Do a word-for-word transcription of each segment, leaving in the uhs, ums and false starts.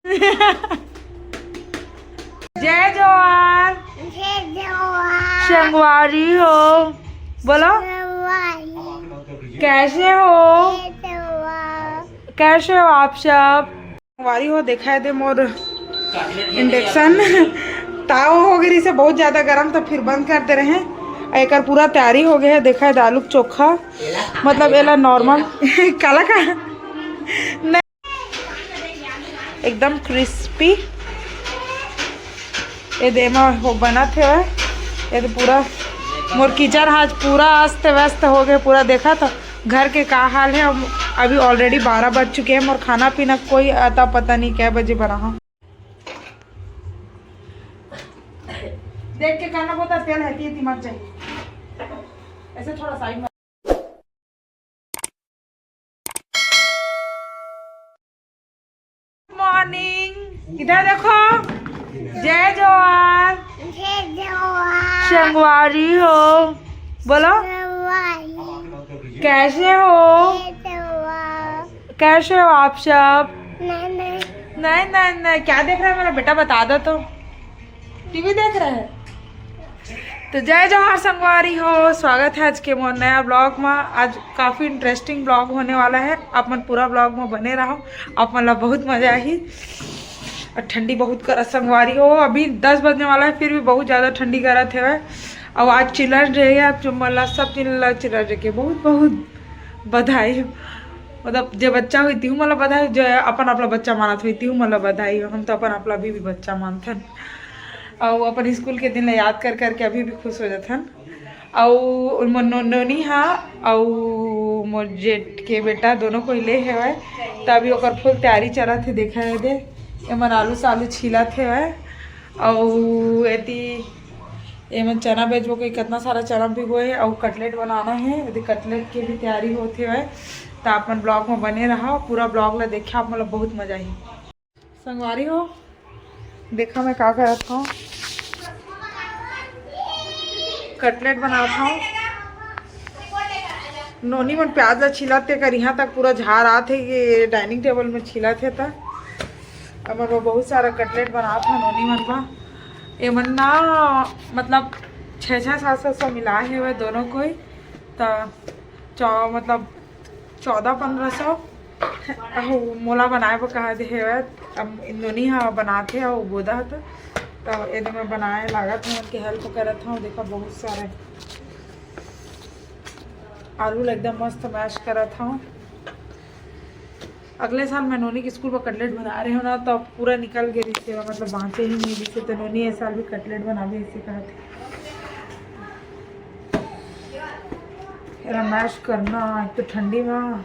जय जोहार। जय जोहार। संगवारी हो, बोलो। संगवारी। कैसे हो? जय जोहार। कैसे हो आप सब? संगवारी हो, देखा है दे मोर इंडक्शन। ताव हो गई से बहुत ज्यादा गरम, तो फिर बंद कर दे रहे हैं। एकर पूरा तैयारी हो गया है। देखा है दे आलू के चोखा, मतलब एला नॉर्मल काला का नहीं, एकदम क्रिस्पी। ये दे एमा हो बनत हे, ये तो पूरा मोर किचन आज पूरा अस्त व्यस्त हो गए। पूरा देखा तो घर के का हाल है। अभी ऑलरेडी बारह बज चुके हैं। मोर खाना पीना कोई अता पता नहीं कै बजे बना हो। देख के खाना बहुत तेल है, ये दिमाग चाहिए। ऐसे थोड़ा साइड में। मॉर्निंग, इधर देखो। जय जोहार। जय जोहार। संगवारी हो, बोलो। संगवारी। कैसे हो? जय जोहार। कैसे हो आप सब? नहीं, नहीं। नहीं, नहीं, नहीं, क्या देख रहा है मेरा बेटा, बता दो तो। टीवी देख रहे हैं। तो जय जोहार संगवारी हो, स्वागत है आज के मोर नया ब्लॉग में। आज काफ़ी इंटरेस्टिंग ब्लॉग होने वाला है, आप मन पूरा ब्लॉग में बने रहो, आप मन ला बहुत मजा आही। और ठंडी बहुत करत संगवारी हो, अभी दस बजने वाला है, फिर भी बहुत ज़्यादा ठंडी करत है। और आज चिल्ड्रन डे है, आप मन ला सब चिल्ड्रन डे के बहुत बहुत बधाई। मतलब जे बच्चा हुई तिहू मन ला बधाई, जो अपन अपना बच्चा मानत हुई तिहू मन ला बधाई। हम तो अपन अपना भी, भी बच्चा मानथन। अउ अपन स्कूल के दिन ला याद कर करके अभी भी खुश हो जाथन। अउ मोर नो-, नोनी हा अउ मोर जेठ के बेटा दोनों कोई ले हेवय, त अभी ओकर फुल तैयारी चलत हे। देखा है दे, एमन आलू सालू छीलत हेवय। अउ एती एमन चना बेचबो के, कितना सारा चना भिगो हे अउ कटलेट बनाना हे, एती कटलेट के भी तैयारी होत हेवय। त आप मन ब्लॉग में बने रहा, पूरा ब्लॉग ला देखा, आप मन ला बहुत मजा आही। संगवारी हो, देखा मैं का करत हूँ, कटलेट बनात हूँ। नोनी मन प्याज ला छीलत हे, कर यहाँ तक पूरा झार आत हे कि डाइनिंग टेबल में छीलत हे। त हमन वो बहुत सारा कटलेट बनात हूँ नोनी मन ला। ये मन ना, मतलब छः छः सात सात सौ मिला हे वह दोनों कोई। त चौ मतलब चौदह पन्द्रह सौ अहू मोला बनाए बर कहा दे हेवत। अब नोनी ह बनात हे अउ बोदा ह त, त एदे मैं बनाए लागत हूँ, उनके हेल्प करत हूँ। देखा बहुत सारे आलू ला एकदम मस्त मैश करत हूँ। अगले साल मैं नोनी के स्कूल पर कटलेट बना रहे हूँ ना, तो पूरा निकल गए रिसे, मतलब बाँचे ही नहीं रिसे, तो नोनी इस साल भी कटलेट बना दे इसे कहा थे। एला मैश करना, एक तो ठंडी में।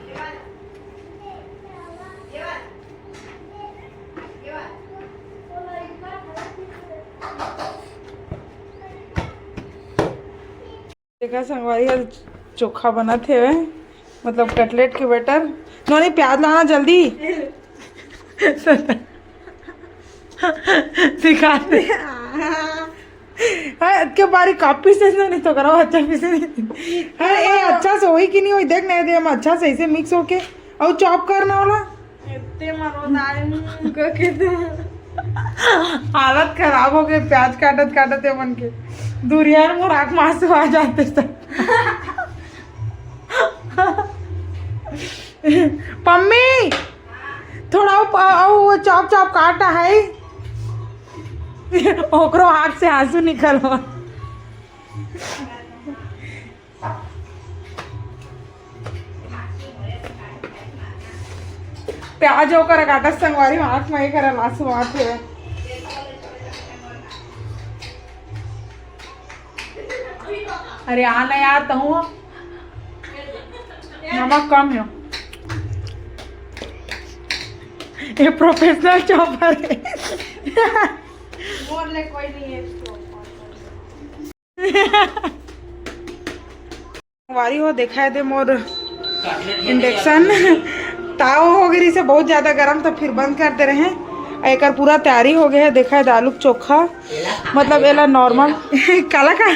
देखा संगवारी, आज चोखा बनत हे, मतलब कटलेट के बैटर। नोनी, प्याज लाना जल्दी। दिखा दे। हाँ, के बारी कॉपी से नहीं तो करो, अच्छा पीसे नहीं। हाँ, ए, अच्छा से होई कि नहीं होई, देख नहीं दे, हम अच्छा से ऐसे मिक्स होके और चॉप करना वाला। इतने मरो दाई मुंह को के तो। हालत खराब हो गई, प्याज काटत काटत ये मन के। दूरिया मोर आँख में आंसू आ जाते सब। पम्मी, थोड़ा वो प-, वो चॉप चॉप काटा है। ओकरो आँख से आंसू निकलवा। प्याज ओकर काटत संगवारी, आँख में एक हरा आंसू आत हे। अरे आ ना यार, तहूँ नमक कम है। ये प्रोफेशनल चॉपर है। मोर ले कोई नहीं है इसको। संगवारी हो, देखा है दे मोर इंडक्शन। ताव हो गई से बहुत ज्यादा गरम, तो फिर बंद कर दे रहे हैं। एकर पूरा तैयारी हो गया है। देखा है दे आलू के चोखा, मतलब एला नॉर्मल काला का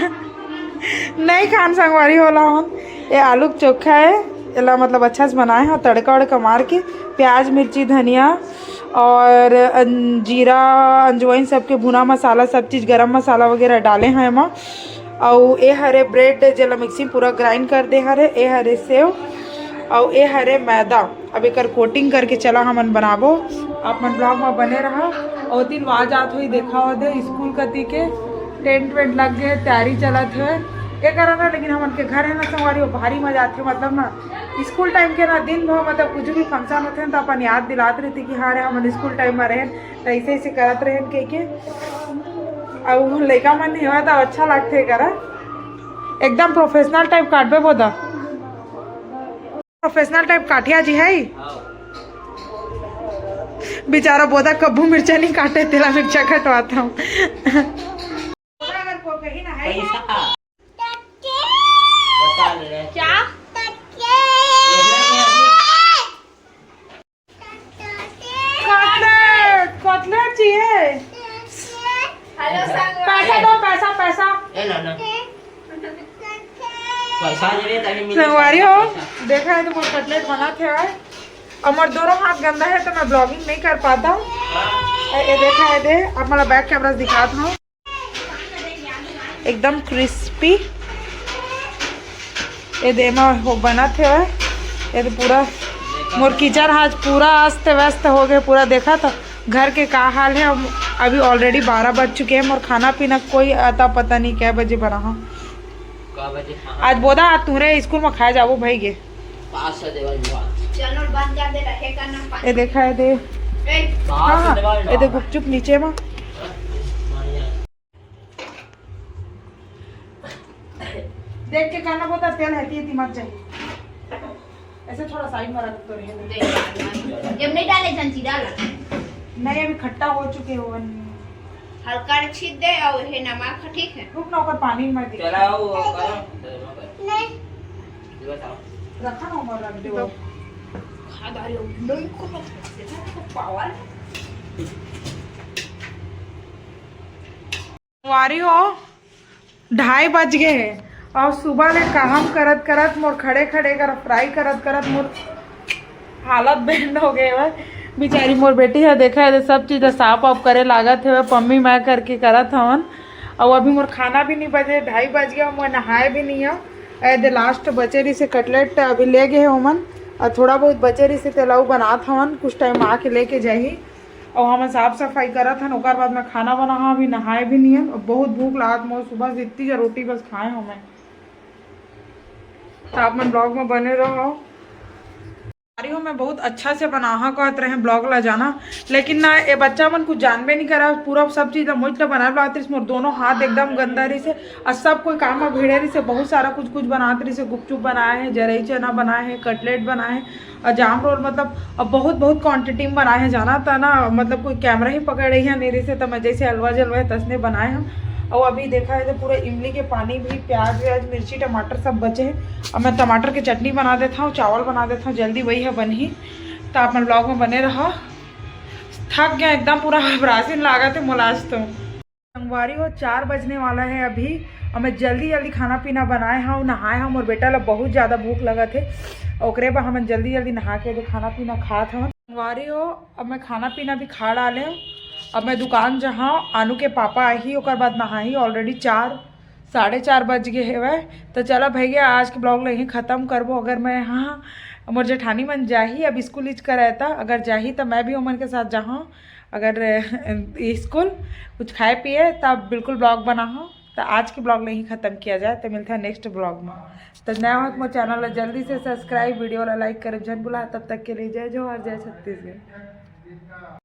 नहीं खान संगवारी होला हन। ये आलू के चोखा है, एला मतलब अच्छा से बनाए हैं, तड़का वड़का मार के प्याज, मिर्ची, धनिया और अन-, जीरा, अजवाइन, सबके भुना मसाला, सब चीज, गरम मसाला वगैरह डाले हैं एमा। अउ ए हरे ब्रेड, जेला मिक्सी में पूरा ग्राइंड कर दे हरे, ए हरे सेव, अउ ए हरे मैदा। अब एकर कोटिंग करके चला हमन बनाबो। आप मन ब्लॉग में बने रहा। ओ दिन वहाँ जात हुई, देखा हो दे स्कूल कती के टेंट वेंट लग गए, तैयारी चलत है। ये कारण ना, लेकिन हमन के घर है ना संगवारी, वो भारी मजा आथे। मतलब ना, स्कूल टाइम के ना दिन भर, मतलब कुछ भी फंक्शन होथे ना, तो अपन याद दिलात रहिथे कि हाँ रे, हमन स्कूल टाइम में रहेन, तो ऐसे ऐसे करत रहेन कह के। अउ लइका मन नहीं हुआ तो अच्छा लगथे करा, एकदम प्रोफेशनल टाइप काटबे बोदा। प्रोफेशनल टाइप काटिया जी है। बेचारा बोदा कब्बू मिर्चा नहीं काटे, तेला मिर्चा कटवाता हूँ। पैसा। बता ले रहे। क्या? कटलेट, कटलेट चाहिए। हेलो संगवारी। पैसा दो, पैसा, पैसा। ए ना, ना। पैसा दे रहे तभी मिल संगवारी हो, पैसा। देखा है तो कोई कटलेट बनात हे। अब मोर दोनों हाथ गंदा है तो मैं ब्लॉगिंग नहीं कर पाता हूँ। ए, ए देखा है दे, अब मैं बैक कैमरा से दिखात हूँ। एकदम क्रिस्पी। ये दे मा हो बनत हे। ये तो पूरा मोर किचन आज पूरा अस्त व्यस्त हो गए। पूरा देखा तो घर के का हाल है। अब अभी ऑलरेडी बारह बज चुके हैं। मोर खाना पीना कोई अता पता नहीं कै बजे बना हो। का बजे खाना? आज बोदा आज तुहरे स्कूल में खाए जाबो भाई गे। पाँच सौ देवल हुआ। चैनल बंद कर दे, रहे का ना पानी। ये देखा है दे। ए, हाँ, हाँ, ये दे गुपचुप नीचे में। देख के करना पड़ता, तेल है, तीती मत चाहिए। ऐसे थोड़ा साइड में रख तो रहे। देख, जब नहीं डाले जंजीरा ला। नहीं, अभी खट्टा हो चुके हो। हल्का छीट दे और हे नमक, ठीक है? रुक ना, ऊपर पानी मत दे। चलाओ, वो करो। नहीं। ये बताओ। रखा ना ऊपर, रख दे। खा डालो, लोई को मत, पावर। संगवारी हो, ढाई बज गए हे और सुबह ले काम करत करत मोर खड़े खड़े कर फ्राई करत करत मोर हालत बेंड हो गए हे। बेचारी मोर बेटी है, देखा है, सब चीज साफ वाफ करे लागत हे, पम्मी मैं करके करत हवन। और अभी मोर खाना भी नहीं बजे, ढाई बज गया, मैं नहाए भी नहीं हूँ। ए दे लास्ट बचे रही से कटलेट अभी ले गए हे ओमन, और थोड़ा बहुत बचे रही से तेला अउ बनात हवन, कुछ टाइम आके लेके जाही। अउ हमन साफ सफाई करत हन, ओकर बाद मैं खाना बनाहा, अभी नहाए भी नहीं हन। बहुत भूख लागत मोर, सुबह से इतनी जा रोटी बस खाए हो मैं। तो आप मन ब्लॉग में बने रहो। अरे हो, मैं बहुत अच्छा से बनाहा कहत रहे ब्लॉग ला जाना, लेकिन ना ये बच्चा मन कुछ जानबे नहीं करा। पूरा सब चीज मुझ ला बनाए लागत रहिस, मोर दोनों हाथ एकदम गंदा रहिस हे। और सब कोई काम में भिड़े रहिस हे, बहुत सारा कुछ कुछ बनात रहिस हे, गुपचुप बनाए हे, जरई चना बनाए हे, कटलेट बनाए हे, और जाम रोल, मतलब अब बहुत बहुत क्वांटिटी में बनाए हे, जाना था ना, मतलब कोई कैमरा ही पकड़े हे नहीं रहिस हे, तो मैं जैसे हलवा जलवा हे तसने बनाए हन। और अभी देखा है तो पूरा इमली के पानी भी, प्याज व्याज, मिर्ची, टमाटर सब बचे हे। अब मैं टमाटर के चटनी बना देता हूँ, चावल बना देता हूँ, जल्दी वही है बनही। तो आप मन ब्लॉग में बने रहो। थक गया एकदम, पूरा ब्रासिन लागत हे मोला आज तो। संगवारी हो, चार बजने वाला है अभी, और मैं जल्दी जल्दी खाना पीना बनाए हूँ, नहाए हूँ। मोर बेटा ला बहुत ज्यादा भूख लगत हे, ओकरे बर हमन जल्दी जल्दी नहा के खाना पीना खात हवन। संगवारी हो, अब मैं खाना पीना भी खा डाले हूँ। अब मैं दुकान जहाँ आनू के पापा आही, ओकर बाद नहाही। ऑलरेडी चार, साढ़े चार बज गए हेवय। तो चला भैया, आज के ब्लॉग ला यहीं खत्म करबो। अगर मैं, हाँ, मोर जेठानी मन जाही अब स्कूल इच करे, त अगर जाही तो मैं भी ओमन के साथ जाहूँ। अगर स्कूल कुछ खाए पिए तब बिल्कुल ब्लॉग बनाहूँ। तो आज के ब्लॉग ला यहीं खत्म किया जाए, तो मिलता है नेक्स्ट ब्लॉग में। तो नया हो तो मोर चैनल ला जल्दी से सब्सक्राइब, वीडियो ला लाइक करे झन भुला। तब तक के लिए जय जोहार, जय छत्तीसगढ़।